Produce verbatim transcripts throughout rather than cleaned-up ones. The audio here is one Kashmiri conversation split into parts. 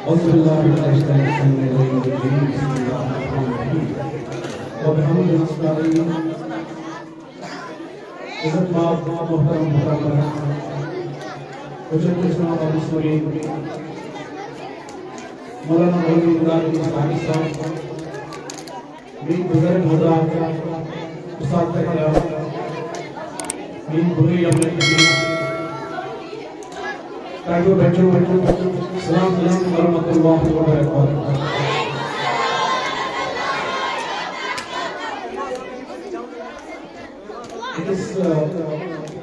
أعوذ بالله من الشيطان الرجيم. بسم الله الرحمن الرحيم. وبحمد نستعين. عزت ماب محترم محترم حجت الاسلام ابو سعید مولانا مولوی امداد بن ثابت صاحب، میٲنۍ بزرگ حضرات، استاد کرام، میٲنۍ بٲے یِم مےٚ دِتۍ، طالبہٕ بچو، السلام علیکم ورحمۃ اللہ وبرکاتہ۔ أکِس، آ،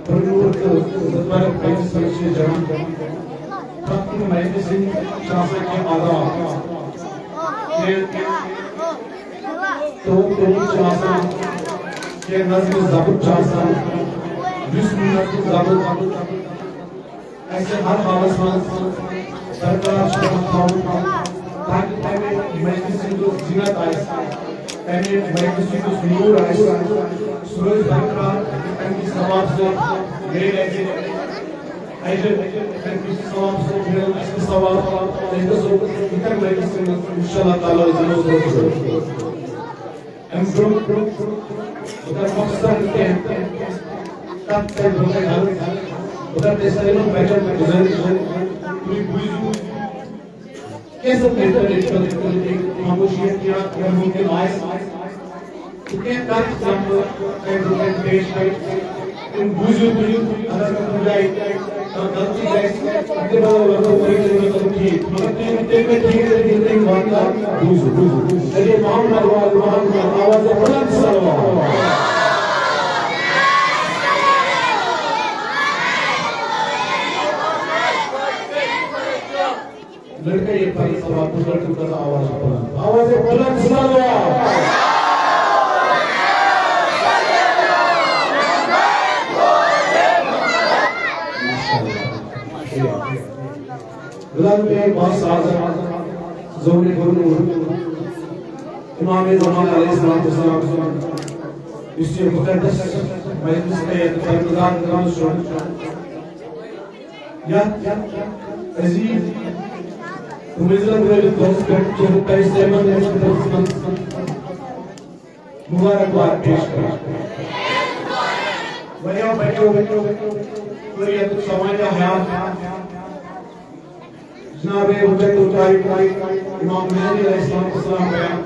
پرنور تہٕ زٕ پرٕ بیٚیِس سۭتۍ چھِ جان۔ پرٛٮ۪تھ کُنہِ مجلسہِ ہٕنٛدۍ چھِ آسان کینٛہہ آداب، کینٛہہ تہٕ تِم چھِ آسان، کینٛہہ نظمِ ضبط چھِ آسان، یُس نظمِ ضبط اَسہِ ہر حالس منٛز برقرار چھُ پٮ۪وان تھاوُن، تاکہِ تَمہِ مجلسہِ ہُنٛد یُس زیٖنت آسہِ، تَمہِ مجلسہِ ہُنٛد یُس نوٗر آسہِ، سُہ روزِ برقرار، تَمہِ کہِ ثواب سۭتۍ میلہِ اَسہِ اجر، تَمہِ کہِ ثواب سۭتۍ میلن اَسہِ تہِ ثواب، أسۍ گژھو یِتھٮ۪ن مجلسن منٛز، انشاءاللہ تعالیٰ، أسۍ دِمو سُہ۔ اَمہِ برٛونٛہہ، برٛونٛہہ، برٛونٛہہ، بہٕ کَرٕ مۄخصر کینٛہہ کَتھ تَمہِ برٛونٛہہ کَرٕ۔ بہٕ کَرٕ تۄہہِ سارنٕے بَچَن گُزٲرِش، تُہۍ بوٗزِو کینٛژھن مِنٹَن، ییٚتہِ خٲطرٕ خاموشی اختیار، اگر مُمکِن آسہِ، تہٕ کینٛہہ کَتھ یِم بہٕ تۄہہِ برٛونٛہہ کَنہِ پیش کَرٕ، تِم بوٗزِو تُہۍ۔ اگر کُنہِ جایہِ کانٛہہ غلطی گژھِ، تیٚلہِ بَناوو أسۍ پَنٕنۍ غلطی ٹھیٖک۔ مگر تُہۍ، تُہۍ مےٚ ٹھیٖک کٔرِتھ ییٚلہِ تُہۍ وَنان بوٗزِو، بوٗزِو۔ سیدِ محمد وال محمد، آواز بلند صلوات۔ لڑکے یہ پڑھ صلوات، لڑکوں کا آواز بلند، آواز بلند صلوات۔ ماشاءاللہ۔ بلال میں باس اعظم ظہور گرو امام زمان علیہ الصلوۃ والسلام سُنٛد یُس یہِ مُقدس مجلس تہٕ یَتھ برگزار کران چھُ، یَتھ عزیز مُبارک وٲلِس دۄہَس پٮ۪ٹھ چھِ تۄہہِ سٲلمَن ہٕنٛدِس خدمتَس منٛز مبارکباد پیش کران۔ واریاہ بچو کٔر ییٚتیُک سوانح حیات۔ جناب حجت الطالب امام مہدی علیہ الصلوۃ والسلام بیان۔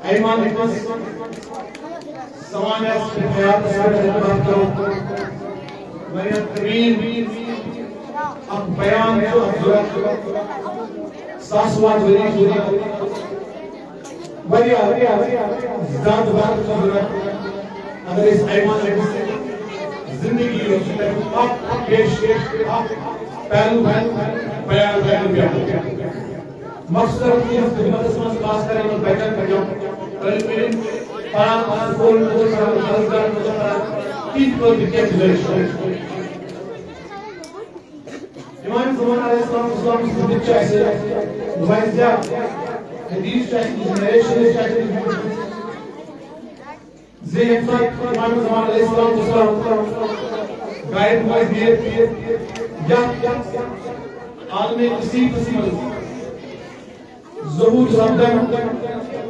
ایمان اکس سوانح حیات سے خدمت کرو۔ واریاہ طویل اکھ بیان چھُ اَتھ ضروٗرت۔ ساس واد ؤری ضروٗرت۔ واریاہ، واریاہ زیادٕ وقت چھُ ضروٗرت۔ اگر أسۍ ایمان أکِس زندگی یۄس چھِ، تَمیُک اکھ پیش، اکھ پہلو بیان کرنہٕ پٮ۪ٹھ۔ مخصوص طور پٲٹھۍ یَتھ خدمتس منٛز خاص کر یِمن بچن، بچن، طٲلبِ علم، پران، سکوٗلن منٛز چھِ پران، درسگاہن منٛز چھِ پران، تِہنٛدِ خٲطرٕ کینٛہہ گُزٲرِش کرٕنۍ۔ امام زمان علیہ السلام اسلام سٕنٛدِ چھِ اَسہِ واریاہ حدیث چھِ اَسہِ نِش، نریشنٕز چھِ اَسہِ نِش زِ ییٚمہِ ساتہٕ امام زمان علیہ السلام اسلام غایب روزِ، یَتھ عالمِ وسیعس منٛز ظہور سپدن،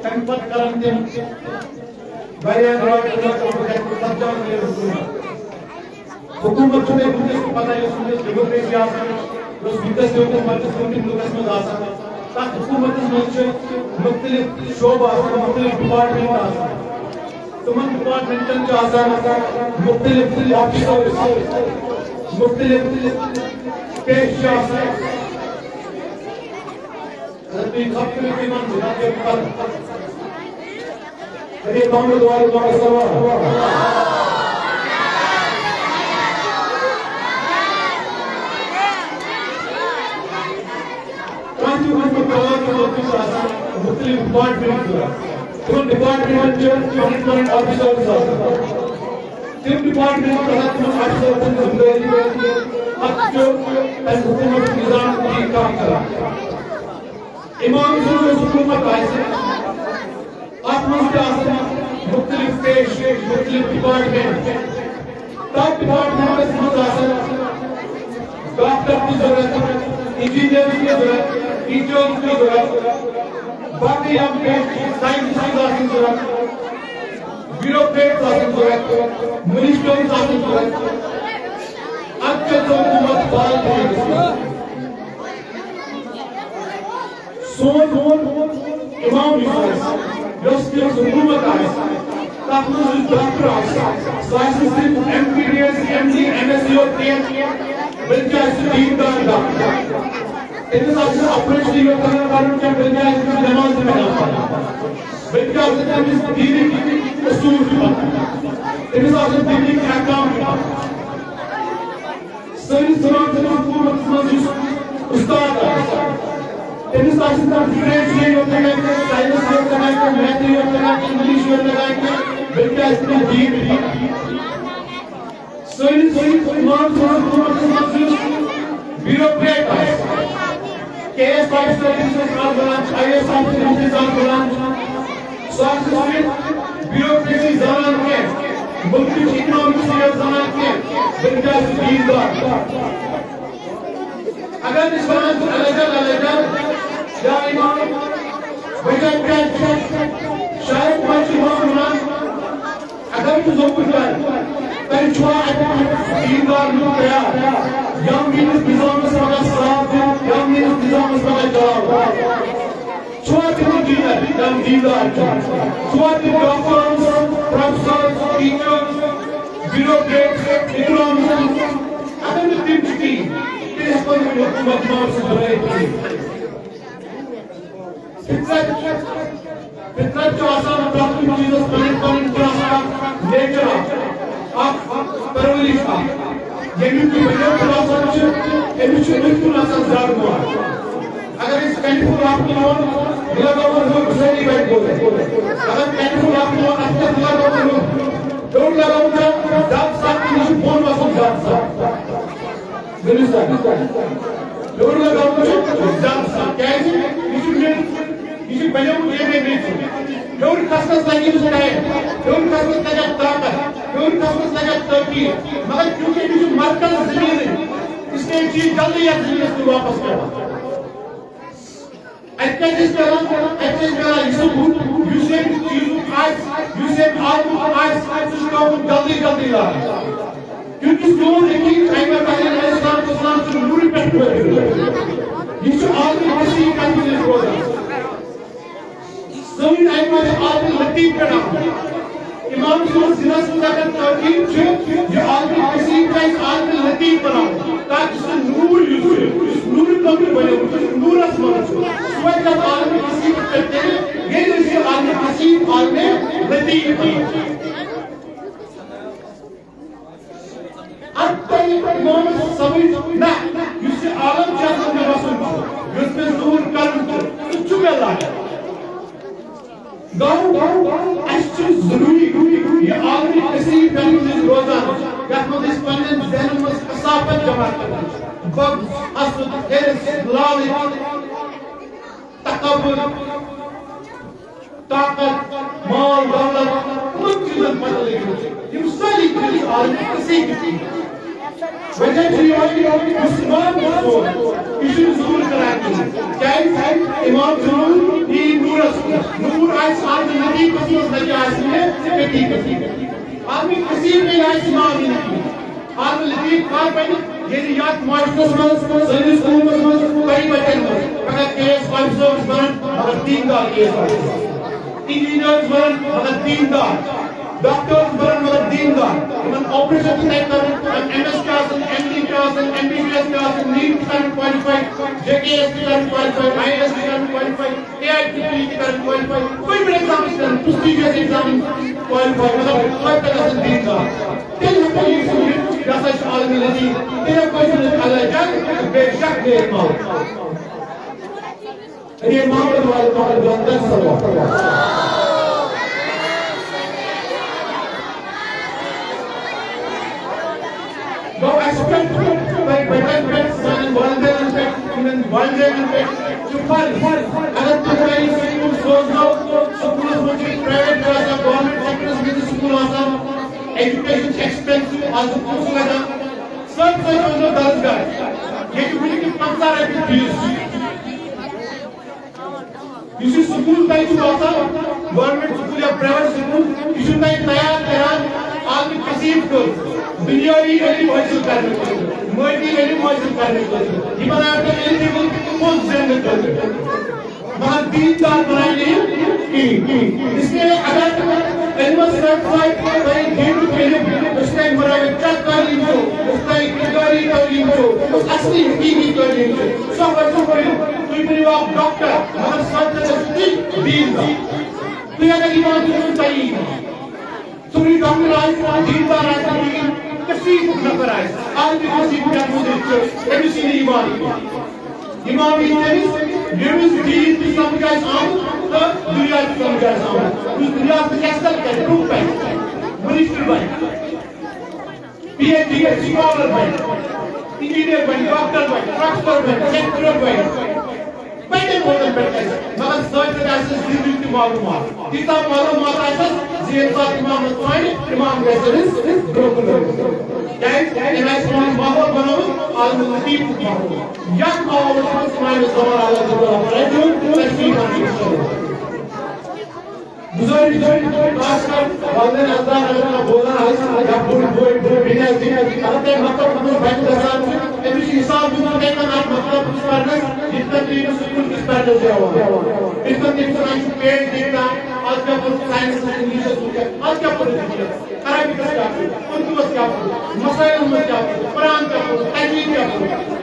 تَمہِ پتہٕ کرن تِم واریاہ روایتن منٛز سپدان۔ حکوٗمت چھُ تۄہہِ وٕنکیٚس تہِ پتہ، یۄس وٕنکیٚس ڈیموکریسی آسان، یۄس وٕنکیٚس تہِ حکوٗمت چھِ کُنہِ تہِ مُلکس منٛز آسان، تَتھ حکوٗمتس منٛز چھِ مُختٔلِف شعبہٕ آسان، مُختٔلِف ڈپارٹمنٹ آسان۔ تِمن ڈپارٹمنٹن چھِ آسان مُختٔلِف آفیسر، مُختٔلِف پیش چھِ آسان۔ اگر تُہۍ خبرٕ تِمن چھِ تَتھ پٮ۪ٹھ پَتہٕ۔ اگر محمد وارِ محمد صلوات۔ کانٛہہ تہِ وَنہِ بہٕ کَران تِمن تہِ چھِ آسان مُختٔلِف ڈپارٹمنٹ ضوٚرَتھ۔ تِمن ڈپارٹمنٹن چھِ پنٕنۍ پنٕنۍ آفیسرز آسان۔ تِم ڈپارٹمنٹ کران تِمن آفیسرن ذمہ دٲری، پتہٕ چھُ تَمہِ حکوٗمتُک نظام ٹھیٖک ٹھاک کران۔ امام سٕنٛز یۄس حکوٗمت آسہِ، اَتھ منٛز تہِ آسن مُختٔلِف پیش، مُختٔلِف ڈپارٹمنٹ۔ تَتھ ڈپارٹمنٹس منٛز آسن ڈاکٹر تہِ ضروٗرت، انجینئر تہِ، ضرورت، باقی یِم بیٚیہِ ساینٹسٹٕز آسن ضرورت، بیوروکریٹس آسن ضرورت، منسٹرز آسن ضرورت، اَتھ چھِ حکوٗمت بال تھٲومٕژ۔ سون امام یُس آسہِ، یۄس تہِ حکوٗمت آسہِ، تَتھ منٛز یُس ڈاکٹر آسہِ، سُہ آسہِ نہٕ صرف M B B S, M D, M S C یوت کینٛہہ، بلکہِ آسہِ سُہ دیٖندار ڈاکٹر۔ تٔمِس آسہِ نہٕ آپریشنٕے یوت تَگان کَرُن کینٛہہ، بلکہِ آسہِ تٔمِس نٮ۪ماز تہِ تَگان پَرٕنۍ۔ بلکہِ آسہِ تٔمِس دیٖنٕکۍ اصوٗل تہِ پَتہ۔ تٔمِس آسَن دیٖنٕکۍ احکام تہِ پَتہ۔ سٲنِس زمانَس منٛز حکوٗمتَس منٛز یُس اُستاد آسہِ، تٔمِس آسہِ نہٕ ڈِفرنشیٹ یوت تَگان کینٛہہ، ساینس یوت تَگان کینٛہہ، میتھٕے یوت تَگان کینٛہہ، اِنگلِش یوت تَگان کینٛہہ، بلکہِ آسہِ تٔمِس دیٖن تہِ پَتہ۔ سٲنِس، سٲنِس امام صٲبَس برونٛٹھ اوس اَکھ یُس بیوروکریٹ آسہِ، کے ایس آفیسر یُس أسۍ آز وَنان چھِ، آئی اے ایس آفیسر یُس أسۍ آز وَنان چھِ، سُہ آسہِ نہٕ صرف بیوروکریسی زانان کینٛہہ، مُلکٕچ اِکنامِکس یوت زانان کینٛہہ، بلکہِ آسہِ دیٖندار۔ اگر أسۍ وَنان چھِ الیجل، الیجل، یا امام، وجہ کیٛاہ چھِ؟ شاید ما چھِ امام وَنان، اگر تُہۍ ذوقُل کرِ، تۄہہِ چھُوا اَتہِ دیٖندار لُکھ تیار؟ یا میٲنِس نظامَس پگاہ ساتھ دِن، یا میٲنِس نظامَس پگاہ چلاو؟ چھُوا تِم دیٖندار، یا دیٖندار چھِ؟ چھُوا تِم ڈاکٹرز، پروفیسرز، ٹیچرز، بیوروکریٹس، اکنامسٹس؟ اگر نہٕ تِم چھِ کِہیٖنۍ، تیٚلہِ ہٮ۪کو نہٕ حکوٗمت امام سٕنٛز بنٲیِتھ کِہیٖنۍ۔ فطرت، فطرت چھُ آسان پرٛٮ۪تھ کُنہِ چیٖزَس پَنٕنۍ، پَنٕنۍ چھِ آسان اَکھ نیچر اَکھ، اَکھ پرؤرِش اَکھ۔ ییٚمیُک یہِ بنیومُت آسان چھُ، أمِس چھُ أتھۍ کُن آسان زیادٕ مول۔ اگر أسۍ کَنہِ پھوٚل اَکھ تُلون، بہٕ لَگاوَن ہیوٚر، بہٕ سٲری بَٹہِ بوزَن۔ اگر کَنہِ پھوٚل اَکھ تُلون، اَتھ پٮ۪ٹھ بہٕ لَگاوَن ہیوٚر، ہیوٚر لَگاوُن چھا زیادٕ سَخ، أمِس چھُ بۄن وَسُن زیادٕ سَخ۔ ؤنِو سا، ہیوٚر لگاوُن چھُ زیادٕ سخ، کیازِ یہِ چھُ میٚژ، یہِ چھُ بنیومُت ییٚمے میٚژِ۔ ہیوٚر کھسنَس لگہِ أمِس ٹایم، ہیوٚر کھسنَس لگہِ اَتھ طاقت، ہیوٚر کھسنَس لگہِ اَتھ تٲقیٖد، مگر چوٗنٛکہِ أمِس چھُ مرکز زٔمیٖنٕے، اس لیے چھُ یہِ جلدی یَتھ زٔمیٖنَس کُن واپس پٮ۪وان۔ اَتہِ کَتہِ چھِ أسۍ کران؟ اَتہِ چھِ أسۍ کران یہِ ثبوٗت، یُس ییٚمہِ چیٖزُک آسہِ، یُس ییٚمہِ عالمُک آسہِ، سُہ چھُ پیوٚمُت جلدی جلدی لاگُن۔ کیونکہ سون یقین چھُ اَمہِ پٮ۪ٹھ علیہ السلام والسلام چھُ نوٗرٕ پٮ۪ٹھ وٲتمُت۔ یہِ چھُ عالمِ کثیر پٮ۪ٹھ وٕنِس روزان۔ سٲنۍ اَمہِ پٮ۪ٹھ چھِ عالمِ لطیف پٮ۪ٹھ آمٕتۍ۔ امام سٕنٛز زِنَس منٛز اگر تٲکیٖد چھِ، یہِ عالمِ کثیر چھُ اَسہِ عالمِ لطیف بناوُن، تاکہِ سُہ نوٗر یُس چھُ، یُس نوٗرٕ قمرِ بنیومُت چھُ، یُس نوٗرَس منٛز چھُ، سُہ وَتہِ تَتھ عالمِ کثیرَس پٮ۪ٹھ تیٚلہِ، ییٚلہِ أسۍ یہِ عالمِ کثیر عالمِ لطیف بناوو۔ اَتھ تۄہہِ امامَس سمجھ نہ، یُس یہِ عالم چھُ، اَتھ منٛز مےٚ وَسُن چھُ، یُس مےٚ ظہوٗر کَرُن چھُ، سُہ چھُ مےٚ لایق۔ گوٚو، اَسہِ چھُ ضروٗری یہِ عالمِ کثیر پٮ۪ٹھ روزان، یَتھ منٛز أسۍ پننٮ۪ن ذہنن منٛز کثافت جمع کران چھِ۔ بغض، حسد، حرص، لالچ، تکبر، طاقت، مال، دولت، یِمن چیٖزن پتہٕ لٔگِتھ چھِ۔ یِم سٲری چیٖز چھِ عالمِ کثیر پٮ۪ٹھ۔ وجہ چھُ یِہوٚے، یُس امام چھُ سون، یہِ چھُنہٕ ظہوٗر کران کِہیٖنۍ۔ کیٛازِ؟ امام ظہوٗر یی نوٗرس منٛز۔ نوٗر آسہِ عالمِ لطیفس منٛز، نہ کہِ آسہِ یہِ لطیفس منٛز۔ عالمِ کثیر میں آسہِ امام یی نہٕ کِہیٖنۍ۔ عالمِ لطیف کر بنہِ؟ ییٚلہِ یتھ معاشرس منٛز، سٲنِس قومس منٛز، تۄہہِ بچن منٛز، اگر کے ایس آفیسرس بنن، مگر دیٖندار کے ایس آفیسر۔ انجینئرز بنن، مگر دیٖندار۔ ڈاکٹرز بنن، مگر دیٖندار۔ یِمن آپریشن تہِ تَگہِ کرُن، یِمن ایم ایس تہِ آسن، ایم ڈی تہِ آسن، ایم بی بی ایس تہِ آسن، نیٖٹ تہِ کرن کوالیفاے، جے کے ایس تہِ کرن کوالیفاے، آئی اے ایس تہِ کرن qualify, A I T P تہِ کرن کوالیفاے، گورمنٹ ایگزامز تہِ کرن، پرسٹیجیس ایگزامز کوالیفاے، مگر توتہِ تہِ گژھن دیٖندار۔ تیٚلہِ ہٮ۪کو یہِ ؤنِتھ، یہِ ہسا چھُ عالمِ لطیف۔ تیٚلہِ ہٮ۪کو أسۍ ؤنِتھ، اللہ جل، بے شک بے مال۔ اے محمد والے محمد وطن صلوات۔ گوٚو اَسہِ پٮ۪ٹھ، تۄہہِ بَچَن پٮ۪ٹھ، سانٮ۪ن والدینَن پٮ۪ٹھ، یِمَن والدینَن پٮ۪ٹھ چھُ فرض۔ اگر تُہۍ تۄہہِ سکوٗل سوزنو، سکوٗلَس منٛز چھِ پرٛایویٹ تہِ آسان، گورمٮ۪نٹ سیکٹَرَس منٛز چھِ سکوٗل آسان، ایجوکیشن چھِ ایکسپینسو، آز چھُ پونٛسہٕ لَگان۔ سۭتۍ سۭتۍ سوزنو درسگاہ، ییٚتہِ وٕنہِ تہِ پنٛژاہ رۄپیہِ فیٖس چھُ۔ سکول تۄہہِ چھُ آسان، گورنمنٹ سکول یا پرائیویٹ سکول، یہِ چھُ تۄہہِ تیار کران عالمِ کثیف خٲطرٕ، دُنیٲوی علم حٲصِل کرنہٕ خٲطرٕ، مٲدی علم حٲصِل کرنہٕ خٲطرٕ۔ یہِ بناوِ تۄہہِ علمِ پوٚز زیننہٕ خٲطرٕ۔ مگر دیندار بناوِ نہٕ یہِ کِہیٖنۍ۔ اس لیے اگر علمس سۭتۍ سۭتۍ تۄہہِ دیٖنُک علم، یُس تۄہہِ مُروَت چَک تعلیٖم چھُو، یُس تۄہہِ کرداری تعلیٖم چھُو، یُس اصلی حقیٖقی تعلیٖم چھِ، سۄ حٲصِل کٔرِو۔ تُہۍ بٔنِو اکھ ڈاکٹر، مگر سۭتۍ سۭتۍ ٲسِو تُہۍ دیٖندار۔ تُہۍ اگر ایمان چھُو، تۄہہِ یی ایمان۔ سورُے ڈاکٹر آسہِ، دیٖندار آسہِ، لیکن کثیفُک نفر آسہِ، عالمِ کثیف یَتھ منٛز أسۍ چھِ، أمِس یی نہٕ ایمان کینٛہہ۔ ایمان یی تٔمِس، ییٚمِس دیٖن تہِ سمجھ آسہِ آمُت تہٕ دُنیا تہِ سمجھ آسہِ آمُت۔ یُس دُنیاہَس منٛز ایکسل کرِ، برٛونٛہہ پَکہِ، منسٹر بَنہِ، پی ایچ ڈی کرِ، سکالر بَنہِ، انجینئر بَنہِ، ڈاکٹر بَنہِ، پروفیسر بَنہِ، لیکچرر بَنہِ۔ بَڑٮ۪ن پوزن پٮ۪ٹھ گژھِ، مگر سۭتۍ سۭتۍ آسٮ۪س دِلٕکۍ تہِ معلوٗمات۔ تیٖژاہ معلوٗمات آسٮ۪س زِ ییٚمہِ ساتہٕ اِمامَس وَنہِ، اِمام گژھِ أمِس برٛونٛہہ کُن۔ کیٛازِ؟ أمۍ آسہِ پَنُن ماحول بَنومُت عالمِ لطیفُک ماحول۔ یَتھ ماحولَس منٛز اِمام زمان علیہ السلام پَران چھُ، تَتہِ چھُ یِوان یہِ شروع۔ گُزٲرِش چھِ خاص کر والدین حضرات، اگر کانٛہہ بوزان آسہِ یا بوٚڑ بوے، بوٚڑ بیٚنہِ آسہِ، اگر تۄہہِ مطلب پَنُن بَچہٕ گژھان چھُ، أمِس چھُ حساب دیُن، تِتھَے کٔنۍ اَتھ مطلب کُس پَرنَس، یِتھ کٔنۍ تُہۍ أمِس سکوٗل کِس پَرنَس دِوان، یِتھ کٔنۍ تٔمِس وَنان چھُ پیج دیکھنا، آز کیٛاہ پوٚر ساینَسَس، اِنٛگلِشَس منٛز کیٛاہ، آز کیٛاہ پوٚر، عربِکَس کیٛاہ پوٚر، اُردوَس کیٛاہ پوٚر، مسائلَن منٛز کیٛاہ پوٚر، قرآن کیٛاہ پوٚر، تجویٖد کیٛاہ پوٚر۔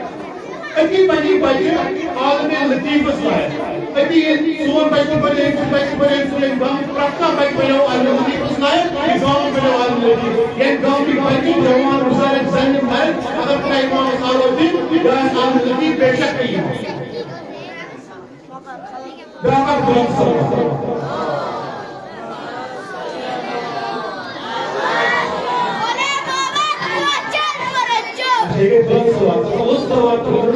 أتی بَنہِ بَچہِ عالمِ لطیفَس لایق۔ أتی ییٚلہِ سون بَچہِ بَنہِ، أمۍ سُنٛد بَچہِ بَنہِ، أمۍ سُنٛد أمۍ گامُک پرٛٮ۪تھ کانٛہہ بَچہِ بَنیو عالمِ لطیفَس لایق، یہِ گام بَنیو عالمِ لطیف۔ ییٚمہِ گامٕکۍ بَچہِ، جوان، بُزرٕگ، زَنہِ، مرد، اگر خۄداے اِمامَس آلو دِن، یہِ آسہِ عالمِ لطیف، بے شک یی۔ بیٛاکھ اکھ بُلند صلوات۔ ٹھیٖک ہے، بُلند صلوات۔ کُس صلوات پَرو؟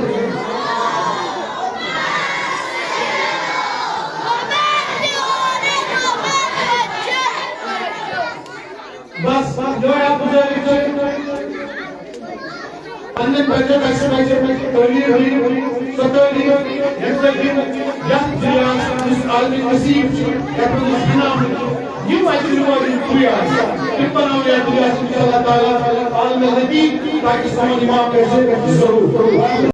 بس، یہے اکھ گزارش چھِ۔ پننٮ۪ن بچن آسہِ پزِ تعلیٖم دِنۍ، سۄ تعلیٖم، ییٚمہِ سۭتۍ یِم یتھ دُنیاہس، یُس عالمِ کثیف چھُ، یتھ منٛز أسۍ گِنٛدان چھِ، یِم اتہِ روزن پُے آسہِ، تِم بناوو یتھ دُنیاہس انشاءاللہ تعالیٰ عالمِ لطیف، تاکہ سون امام گژھِ ضروٗر۔